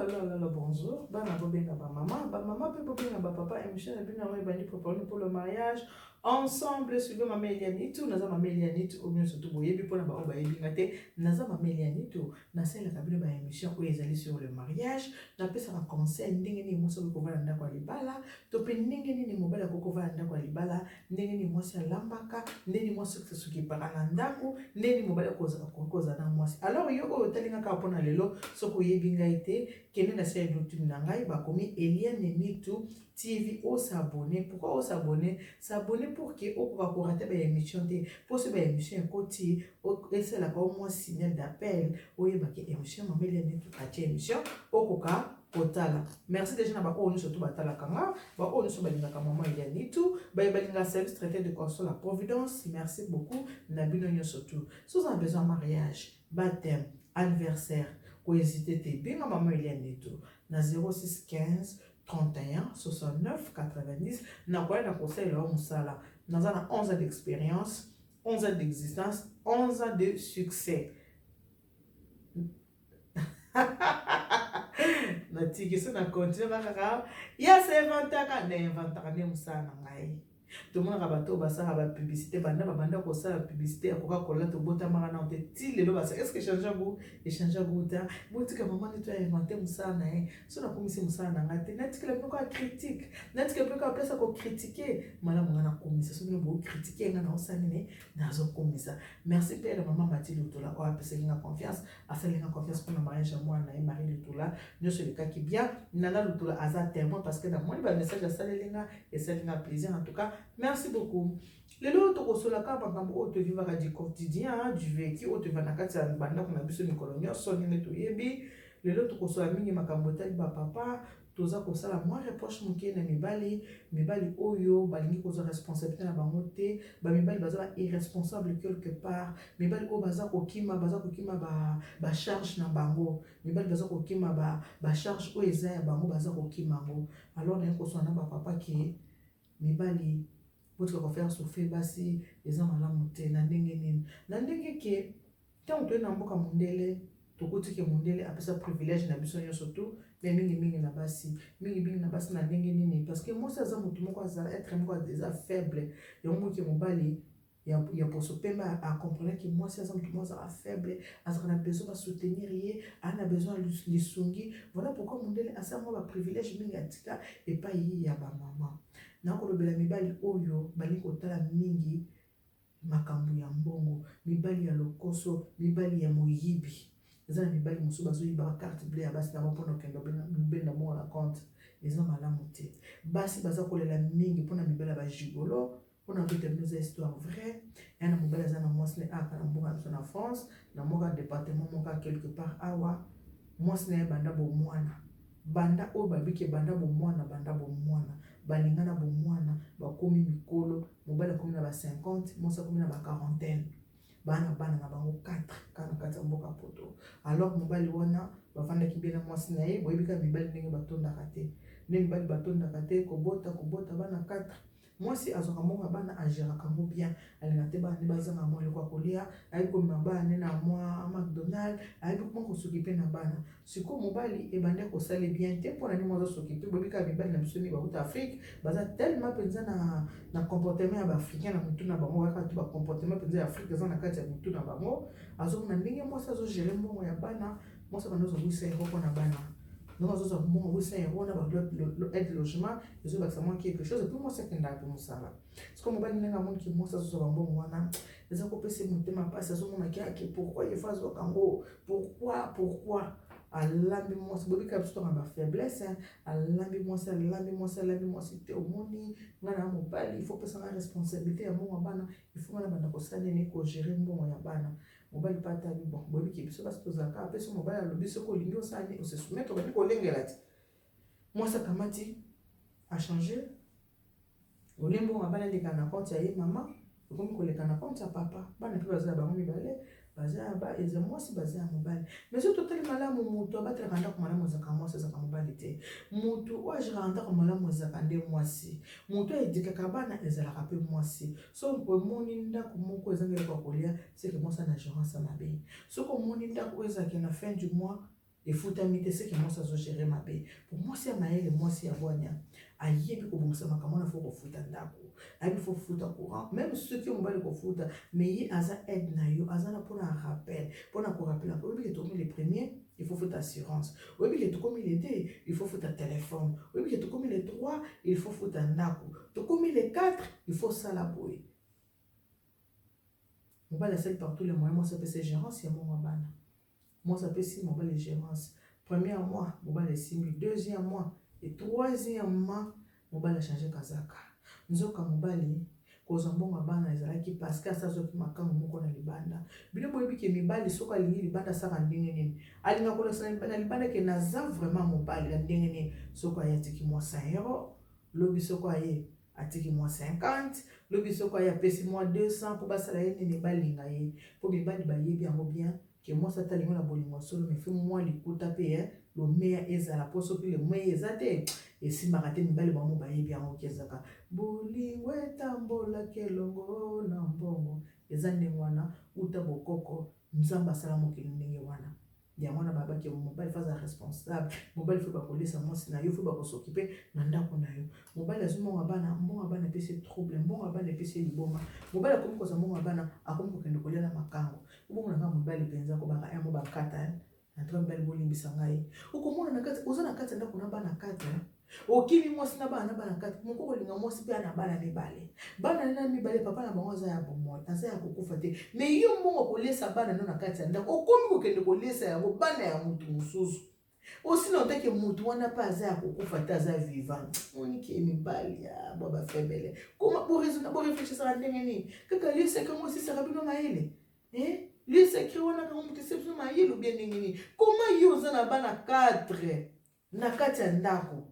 Allo, allo, allo, bonjour. Bana bobenga ba mama, ba mama pe bobenga ba papa. Émission na bino yango ebandi préparons pour le mariage. Ensemble suivez mama Elianitu, naza mama Elianitu oyo nyonso to boyebi mpona baoyo bayebi nga te. Naza mama Elianitu, nasalelaka bino ba émission oyo ezali sur le mariage. Napesaka conseil ndenge nini mwasi akoki kovanda ndako ya libala, to mpe ndenge nini mobali akoki kovanda ndako ya libala, ndenge nini mwasi alambaka, ndenge nini mwasi asokipaka na ndako, ndenge nini mobali akoki kozala na mwasi. Alors yo oyo otali nga kaka mpona lelo, soki oyebi ngai te, kende na chaîne YouTube na ngai, bakomi Eliane Nitu TV, os'abonner. Pourquoi os'abonner? S'abonner pour que okoka korater ba émission te, mpo so ba émission ekoti, esalaka au moins signal d'appel, oyebaki émission mama Eliane Nitu atie émission, okoka kotala. Merci déjà na baoyo nyonso to batalaka nga, baoyo nyonso balingaka mama Eliane Nitu, baye balingaka service traiteur de console la Providence. Merci beaucoup na bino nyonso tu. So oza na besoin mariage, baptême, anniversaire, kohésiter te, benga mama Eliane Nitu na 06 15 31 69 90. Nakoya na kosalela yo mosala. Naza na 11 ans d'expérience, 11 ans d'existence, 11 ans de succès. Natiki so na continue kaka ya s'inventaka, na inventaka nde mosala na ngai. Tomonaka bato oyo basalaka bapublicité, banda babanda kosala publicité ya Coca-Cola, tobotamaka nano te, ti lelo basala. Est ce que échange goût, échange goût te? Botika mama nde to invente mosala na ye. So nakomisi mosala na ngai te, natikela bino kaka critique, natikela bino kaka place ya kocritiquer. Malamu ngai nakomisa, so bino bocritiquer ngai, naosala nini? Nazokomisa. Merci mpe na mama Mati Lutola oyo apesaki nga confiance, asali nga confiance mpona mariage ya mwana na ye Marie Lutola. Nyonso elekaki bien. Nana Lutola aza témoin, parce que namoni bamessage asaleli nga, esali nga plaisir. En tout cas, merci beaucoup. Lelo tokosolaka makambo oyo tovivaka du quotidien, du vécu, oyo toviva na kati ya bandako na biso mikolo nyonso. Ndenge toyebi, lelo tokosola mingi makambo etali bapapa. Toza kosala mwa reproche moke na mibali, mibali oyo balingi kozwa responsabilité na bango te. Bamibali baza ba irresponsable quelque part, mibali oyo baza kokima, baza kokima bacharge na bango, mibali baza kokima bacharge oyo eza ya bango, baza kokima yango. Alors naye kosola na bapapa ke mibali botika kofaire souffrir basi, eza malamu te. Na ndenge nini? Na ndenge ke ntango toye na mboka mondele, tokuti ke mondele apesa privilège na biso nyonso tu, mais mingimingi na basi, mingimingi na basi. Na ndenge nini? Parce que mwasi aza motu moko, aza être moko eza faible. Yango moke mobali ya poso pembe acomprendre ke mwasi aza motu moko azalaka faible, azalaka na besoin basoutenir ye, aza na besoin ya lisungi. Voilà pourquoi mondele asala mwa baprivilège mingi atika epai ya bamama. Nakolobela mibali oyo balingi kotala mingi makambo ya mbongo, mibali ya lokoso, mibali ya moyibi. Eza na mibali mosusu bazoyibaka carte bleue ya basi na bango mpona okende obenda mbongo na compte. Eza malamu te. Basi baza kolela mingi mpona mibali ya bagigolo. Mpona kobeta bino, eza histoire vraie ya na mobali aza na mwasi ne aka na mboka na biso na France, na moko ya département moko ya quelque part awa. Mwasi na ye, banda bomwana, banda oyo babiki, banda bomwana, banda bomwana balingana, bomwana bakomi mikolo, mobali akomi na ba 50, mwasi akomi na ba quarantaine, bana, bana na bango 4 kaka na kati ya mboka poto. Alors mobali wana bafandaki bien na mwasi na ye. Boyebi kaka mibali ndenge batondaka te, nde mibali batondaka te. Kobota, kobota bana 4, mwasi azwaka mbongo ya bana, agéraka yango bien, alinga te bana nde bazanga mwa eloko ya kolia, ayebi komema bana nde na mwa McDonald, ayebi kuma kos'occuper na bana. Sikoyo mobali ebandi kosala bien te. Mpona nini mwa azos'occuper? Boyebi kaka mibali na biso mingi bauta Afrique, baza tellement mpenza na comportement ya baafricain na motu na bango, kaka to bacomportement mpenza ya Afrique eza na kati ya motu na bango. Azomona ndenge mwasi azogérer mbongo ya bana. Mwasi abanda ozwa 800 euro mpona bana, donc azozwa mbongo 800 euro na aide logement, ezobakisa mwa quelque chose, et puis mwasi akendaka mpe mosala. Sikoyo mobali, ndenge amoniki mwasi azozwa bambongo wana, eza kopesa motema mpasi. Azomonaki ake pourquoi ye fa azwaka yango, pourquoi, pourquoi? Alambi mwasi. Boyebi biso tonga bafaiblesse. Alambi mwasi, alambi mwasi, alambi mwasi te. Omoni, ngai na mobali, il faut pesanga responsabilité ya mbongo ya bana, il faut ngai na banda kosala nini? Kogérer mbongo ya bana. Mobali mpe atabi. Bon, boyebi ke biso basi tozalaka, apesi mobali, alobi soki olingi osala nini, ose soumettre, obandi kolengela ti mwasi akamati, achanger olie mbongo ya bana eleka na compte ya ye mama, ekomi koleka na compte ya papa. Bana mpe baza ya bango mibale, baza ya ba eza mwasi, baza ya mobali. Mais soki totali malamu, moto abatelaka ndako malamu ezalaka mwasi, ezalaka mobali te. Moto oyo agéraka ndako malamu ezalaka nde mwasi. Moto oyo éduquaka bana ezalaka mpe mwasi. So omoni ndako moko ezanga eloko ya kolia, seke mwasi ana gérance mabe. Soki omoni ndako oyo ezalaki na fin du mois Efutami te, seke mwasi azogere mabe. Po mwasi ya mayele, mwasi ya bwania, ayebi kobongisa makambo wana. Fo kofuta ndako, ayebi fo kofuta courant, même soki yo mobali kofuta, mais ye aza aide na yo, aza na mpona rappel, mpona korappeler. Oyebi ke tokomi le premier, il faut futa assurance. Oyebi ke tokomi le 2, il faut futa téléphone. Oyebi ke tokomi le 3, il faut futa ndako. Tokomi le 4, il faut sala boye. Mobali asali par tous les moyens, mwasi apesi gérance ya mbongo ya bana. Mwasi apesi mobali gérance. Premier mois, mobali esimbi. Deuxième mois et troisième mois, mobali achange kazaka. Nzoka mobali kozwa mbongo ya bana ezalaki parce que asa azwaki makambo moko na libanda. Bino boyebi ke mibali, soki alingi libanda, asaka ndenge nini? Alinga kolakisa na libanda ke naza vraiment mobali. Na ndenge nini? Soki aye, atiki mwa 100 euro. Lobi soko aye, atiki mwa 50. Lobi soko aye, apesi mwa 200. Mpo basala ye nini? Balinga ye. Mpo mibali bayebi yango bien ke mwasi ata alingi na bolingo solo, mais faut mwa likuta mpe lomeya ezala, mpo soki lomeya eza te, esimbaka te. Mibali bango bayebi yango ke ezaka bolingo etambolaki elongo na mbongo. Eza ndenge wana uta bokoko. Nzambe asala mokili ndenge wana. Yango wana babaki mobali faut aza responsable. Mobali faut bakolesa mwasi na yo, faut bakosokipe na ndako na yo. Mobali azwi mbongo ya bana, mbongo ya bana epesi trouble, mbongo ya bana epesi liboma. Mobali akomi kozwa mbongo ya bana, akomi kokende kolia na makango. Obongo na nga mobali mpenza kobaka mo bakata. Antuka mibali, bolimbisa ngai. Okomona na kati, oza na kati ya ndako na bana kati, okimi mwasi na bana, na bana kati moko. Kolinga mwasi mpe na bana mibale, bana na mibale, papa na bango aza ya bomoi, aza ya kokufa te. Mais yo, mbongo kolesa bana no na kati ya ndako, okomi kokende kolesa yango bana ya motu mosusu. Osina otake motu wana mpe aza ya kokufa te, aza vivant. Moniki mibali ya bwa bafaible. Koma boréfléchisaka ndenge nini? Kaka lieu sacré ngo osisaka bino mayele, lieu sacré wana kango moto esi biso mayele obie ndenge nini? Koma yo oza na bana 4 na kati ya ndako,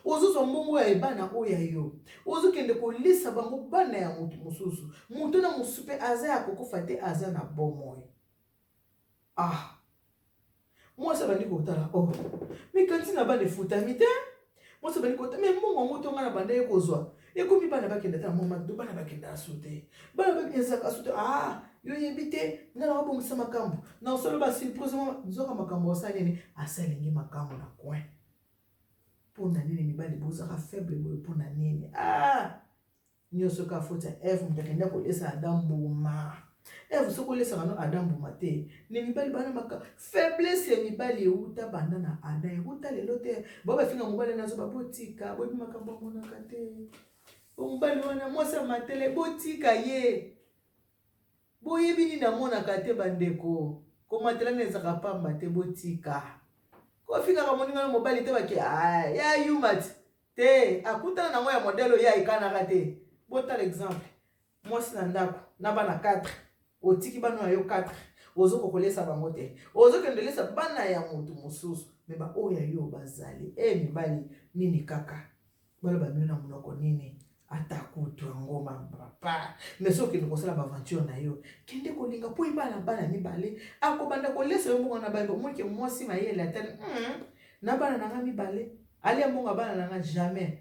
ozozwa mbongo ya bana oyo ya yo, ozokende kolisa bango bana ya motu mosusu. Motu na mosusu mpe aza ya kokufa te, aza na bomoi. Ah, mwasi abandi kotala: "Oh, mikanisi na bana efutami te." Mwasi abandi kotala: "Mais mbongo yango tonga na banda ye kozwa, ekomi bana bakenda te na mwa makdo, bana bakenda asu te, bana ezalaka asu te." Ah, yo yebi te, nga na wabongisa makambo na osala basurprise. Nzoka makambo asala nini? Asalingi makambo na coin. Mpo na nini mibali bozaka faible boye? Mpo na nini? Ah, nyonso kaka faute ya Eve. Moto akenda kolesa Adam mbuma. Eve, soki olesaka no Adam mbuma te, ne mibali bana maka faiblesse ya mibali euta banda na Adam, euta lelo te. Bao bafinga mobali nazo, babotika, boyebi makambo amonaka te. Mobali wana, mwasi ya matele, botika ye, boyebi nini amonaka te. Bandeko, komatelana ezaka pamba te. Botika kofingaka moninga na mobali te. Bake ya yuma ti te, akutana nango ya modèle oyo ayekanaka te. Botala exemple: mwasi na ndako na bana 4, otiki bana na yo 4, ozokoka kolesa bango te, ozokende lesa bana ya motu mosusu, mais baoyo ya yo bazali e mibali nini kaka baloba bino na monoko nini? Ata kutu yango mapapa. Mais soki okende kosala baaventure na yo, kende kolinga mpo ebala bana mibale, akobanda kolesa yo mbongo na bana. Omonike mwasi mayele atali na bana na nga mibale, alia mbongo ya bana na nga jamais.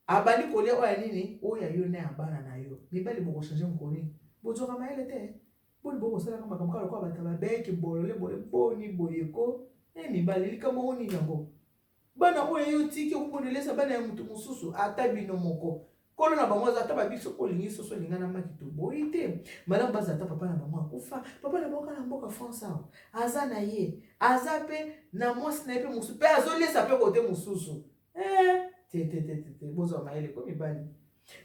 Abandi kolia oyo ya nini? Oyo ya yo na ya bana na yo. Mibali, bokochange mokolo nini? Bozwaka mayele te. Boni bokosalaka makambo kaka lokola bato babeki bolole boye? Boni boyeko e mibali, likambo yango nini yango? Bana oyo yo tiki, okokondelesa bana ya motu mosusu. Ata bino moko, nkolo na bango aza. Ata babiso olingi soso, olinga na maki, toboyi te. Malamu baza ata papa na bango akufa, papa na bango kaka na mboka France awa aza na ye, aza mpe na mwasi na ye mpe mosusu mpe azoliesa mpe kote mosusu. Eh, te te te te te, bozwa mayele ko mibali,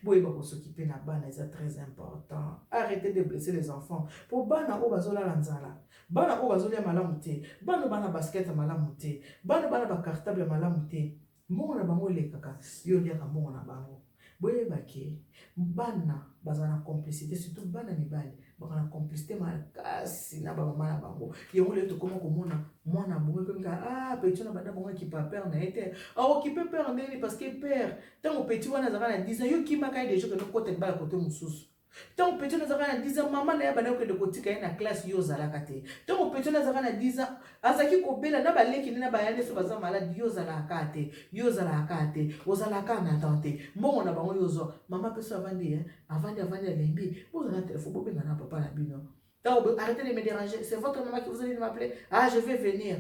boyeba kosokipe na bana, eza très important. Arrêtez de blesser les enfants, po bana oyo bazolala nzala, bana oyo bazolia malamu te, bana oyo bana basket ya malamu te, bana bana bacartable ya malamu te, mbongo na bango elekaka, yo oliaka mbongo na bango. Boyeba ke bana bazala na complicité, surtout bana mibali baka na complicité makasi na bamama na bango. Yango lelo tokóma komona mwana bongo ekomi kaka: "Ah, petit wana banda bongo akipa père na ye te." Akokipe père ndenge nini? Parce que père, ntango petit wana azalaka na 10 ans, yo kimaka ye déjà, okende kokota libala kote mosusu. Ntango petit wana azalaka na 10 ans, mama na ye abanda kokende kotika ye na classe, yo ozalaka te. Ntango petit wana azalaka na 10 ans, azalaki kobela na baleki nde na baya nyonso baza malade, yo ozalaka te, yo ozalaka te, ozalaka na temps te. Mbongo na bango yo ozwa. Mama mpe so avandi, avandi, avandi, alembi, bozala na telefone, bobenga na papa na bino. Ntango: "Arrêtez de me déranger, c'est votre maman qui vous a dit de m'appeler? Ah, je vais venir."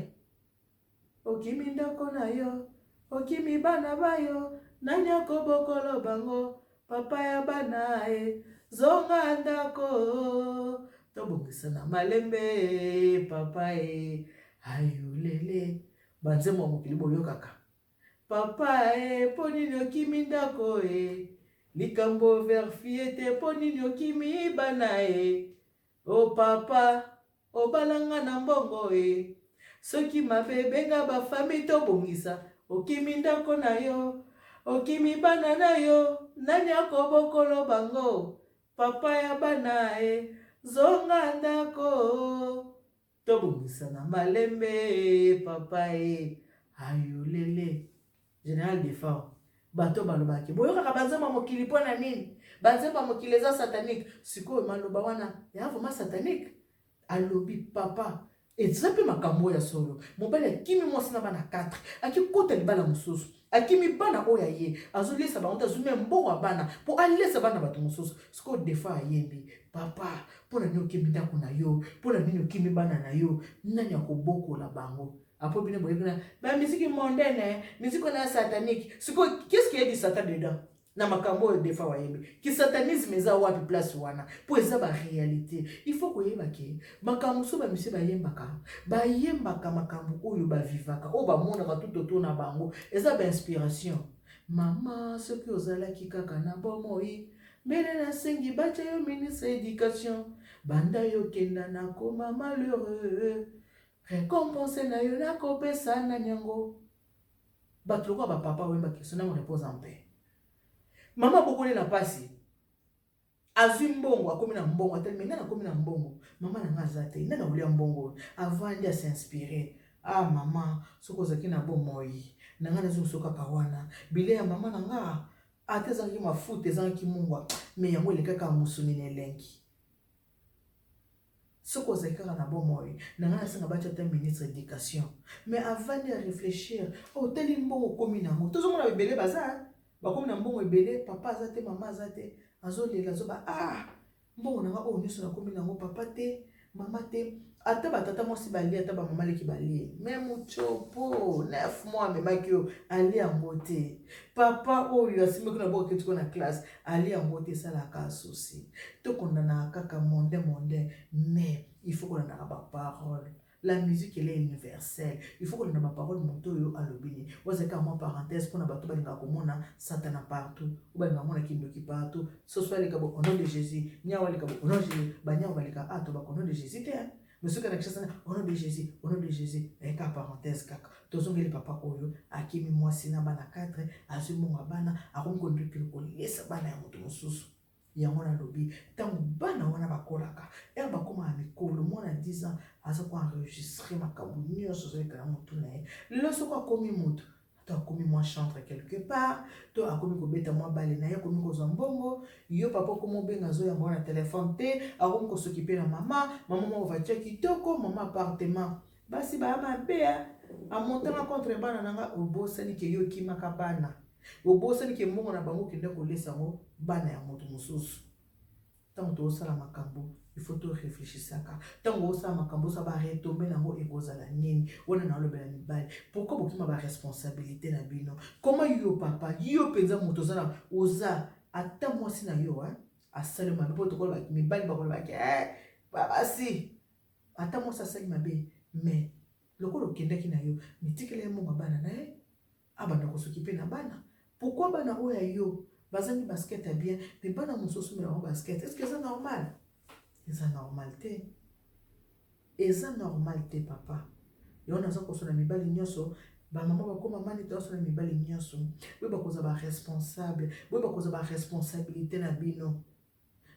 Okimi ndako na yo, okimi bana ba yo, nani akobokolo bango? Papa ya bana e, zonga ndako, tobongisa na malembe papa e, ayulele. Banzembo ya mokili boyokaka. Papa e, mpo nini okimi ndako e? Likambo verifie te, mpo nini okimi bana e? O papa, obala nga na mbongo e. Soki mabe benga ba famille tobongisa. Okimi ndako na yo, okimi bana na yo, nani akobokolo bango? Papa ya bana e, zonga ndako. Tobongisa na malembe papa e, ayolele. General Defao, bato balobaki boyokaka banzembo ya mokili mpo na nini? Banzembo ya mokili eza satanique. Sikoyo maloba wana ya vraiment satanique? Alobi papa, eza mpe makambo oyo ya solo. Mobali akimi mwasi na bana 4, akikota libala mosusu, akimi bana oyo aye azolesa bango te, azwi me mbongo ya bana mpo alesa bana bato mosusu. Sikoyo Defao ayembi papa, mpo na nini okimi ndako na yo? Mpo na nini okimi bana na yo? Nani akobokola bango? Apo bino boyebi na ba musique mondaine, musique wana ya satanique. Sikoyo qu'est-ce qu'il y a du satan dedans? Na makambo oyo Defao ayebi ki satanisme eza wapi place wana? Mpo eza ba réalité. Il faut koyeba ke makambo mosusu ba musicien bayembaka, bayembaka makambo oyo bavivaka, oyo bamonaka tout autour na bango, eza ba inspiration. Mama, soki ozalaki kaka na bomoi, mbele nasengi batya yo ministre éducation, banda yo kenda nakoma malheureux, récompense na yo nakopesa nani yango? Bato lokola bapapa oyemba question namo repose en paix. Mama abokoli na pasi, azwi mbongo, akomi na mbongo, atali me nani akomi na mbongo? Mama na nga aza te, nani akolia mbongo oyo? Avandi asinspire. Ah mama, soki ozalaki na bomoi na nga nazongi so kaka wana, bilei ya mama na nga ata ezangaki mafuta, ezangaki mungwa, me yango elekaka mosuni na elengi. Soki ozali kaka na bomoi na ngai, nasenga batya ata ministre éducation. Mais avandi ya réfléchir, otali mbongo okomi nango, tozomona ebele baza bakomi na mbongo ebele, papa aza te, mama aza te, azolela, azoba ah mbongo na nga oyo nyonso nakomi nango, papa te, mama te, ata batata mwasi balie, ata bamama leki balie, me mutiopo 9 mois amemaki yo, alie yango te. Papa oyo asimbaki na boka ketiko na classe, alie yango te. Esalaka souci, tokondanaka kaka monde monde, mais il faut kolandaka baparole. La musique, elle est universelle. Il faut kolanda baparole. Moto oyo alobi nini? Oyo kaka mwa parenthèse mpona bato balingaka komona satana partout, oyo balingaka komona kindoki partout. Soso aleka bo au nom de Jésus, niawo aleka bo au nom de Jésus, baniawo baleka a to baka au nom de Jésus te, mais soki na Kinshasa, au nom de Jésus, au nom de Jésus. Eka parenthèse kaka. Tozongeli papa oyo akimi mwasi na bana 4, azwi mbongo ya bana, akomi kondokili kolesa bana ya moto mosusu. Yango nalobi, ntango bana wana bakolaka, ere bakomaka mikolo, mwana 10 ans aza koenregistre makambo nyonso ozoleka na motu na ye. Lelo soki akomi motu, to akomi mwa chantre quelque part, to akomi kobeta mwa bale na ye, akomi kozwa mbongo, yo papa okomi obenga, azoyamba wana telefone te, akomi kosokipe na mama, mama moko voiture kitoko, mama appartement. Basi baya mabe, amontanga contre bana na nga. Obosani ke yo okimaka bana, obosani ke mbongo na bango okende kolesa yango bana ya moto mosusu. Ntango tozosala makambo, il faut toréfléchisaka. Ntango osala makambo, osala baretombées nango ekozala nini? Wana nalobela mibali. Pourquoi bokima baresponsabilité na bino? Koma yo papa, yo mpenza moto oza na oza ata mwasi na yo asali mabe, mpo tokolobaki mibali bakolobaki babasi, ata mwasi asali mabe, mais lokola okendaki na yo, mitikela ye mbongo ya bana na ye, abanda kosoki mpe na bana. Pourquoi bana oyo ya yo bazangi basket ya bien, mais bana mosusu mela bango basket? Est ce que eza normal? Eza normal te, eza normal te. Papa, yango naza kosona mibali nyonso, bamama bakoma mani, tozosona mibali nyonso, boyeba kozwa baresponsable, boyeba kozwa baresponsabilité na bino.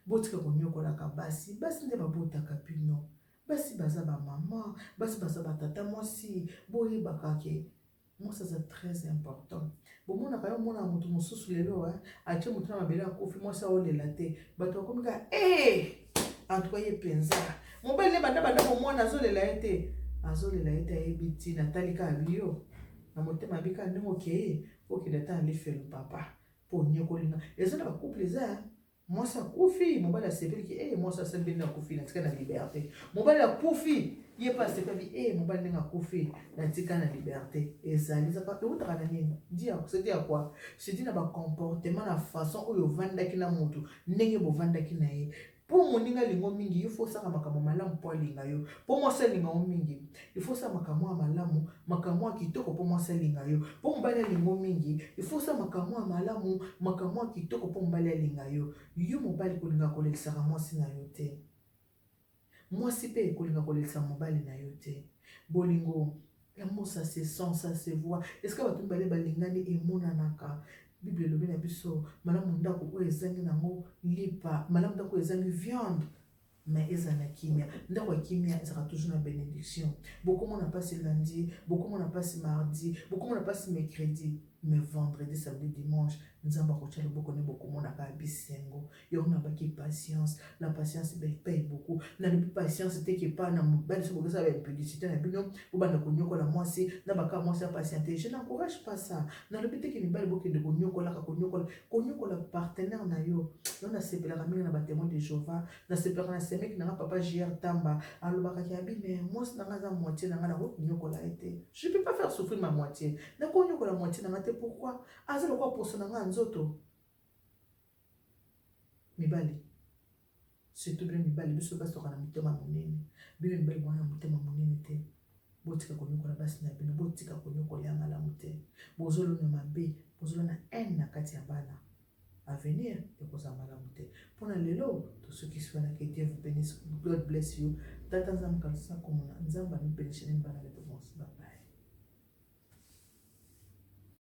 Botika konyokolaka basi. Basi nde babotaka bino, basi baza bamama, basi baza batata mwasi. Boyebaka ke mwasi aza très important. Bomonaka yo omona moto mosusu lelo atie motu na mabele, akufi, mwasi aolela te, bato bakomi kaka e en tout cas ye mpenza mobali ne banda banda bomwana, azolela ye te, azolela ye te, ayebi ntina. Atali kaka biyo na motema, abi kaka ndenge okeye, okende ata na lifelo papa, mpo onyokolinga. Eza na bacouple, eza mwasi akufi, mobali asepeliki e mwasi asali ndenge akufi, natika na liberté. Mobali akufi. Ye mpe asepi abi e eh, mobali ndenge akufi natika na liberte. Ezali eutaka na nini? Sedi ya kwa sedi na bacomportement na façon oyo ovandaki na motu, ndenge bovandaki na ye. Mpo moninga alingo mingi, yo fo osala makambo malamu mpo alinga yo. Mpo mwasi alinga yo mingi, il faut osala makambo ya malamu, makambo ya kitoko mpo mwasi alinga yo. Mpo mobali alingo mingi, il faut osala makambo ya malamu, makambo ya kitoko mpo mobali alinga yo. Yo mobali, kolinga kolelisaka mwasi na yo te. Mwasi mpe, kolinga kolelisa mobali na yo te. Bolingo, l'amour, ça se sent, ça se voit. Est ce que bato mibale balingani, emonanaka. Bible elobi na biso malamu ndako oyo ezangi nango lipa, malamu ndako oyo ezangi viande, mais eza na kimia. Ndako ya kimia ezalaka toujours na bénédiction. Bokomona mpasi lundi, bokomona mpasi mardi, bokomona mpasi mercredi, mais vendredi, samedi, dimanche, Nzambe akotya loboko nde bokomonaka bisengo. Yango nabaki patience. La patience paye beaucoup. Nalobi patience te ke pa na mobali so bokosala baimpudicité na bino, bobanda konyokola mwasi na baka mwasi ya patiente. Je n'encourage pas ça. Nalobi te ke mibali bokende konyokolaka, konyokola, konyokola partenaire na yo. Yo, nasepelaka mingi na batémoin de Jéhovah, nasepelaka na semeki nanga papa JR Tamba. Alobaka ke abi me mwasi nanga aza moitié nanga, nakoki konyokola ye te. Je peux pas faire souffrir ma moitié. Nakonyokola moitié nanga te. Pourquoi? Aza lokola poso na nga ya nzoto. Mibali, surtout bino mibali, biso basi toka na motema monene, bino mibali bwana na motema monene te. Botika konyokola basi na bino, botika konyokola ya malamu te. Bozolona mabe, bozolona haine na kati ya bana. Avenir ekozala malamu te. Mpona lelo tosukisi wana. Que Dieu vous bénisse. God bless you. Tata Nzambe kalisa komona, Nzambe amibénisse nini bana beto. Bye bye.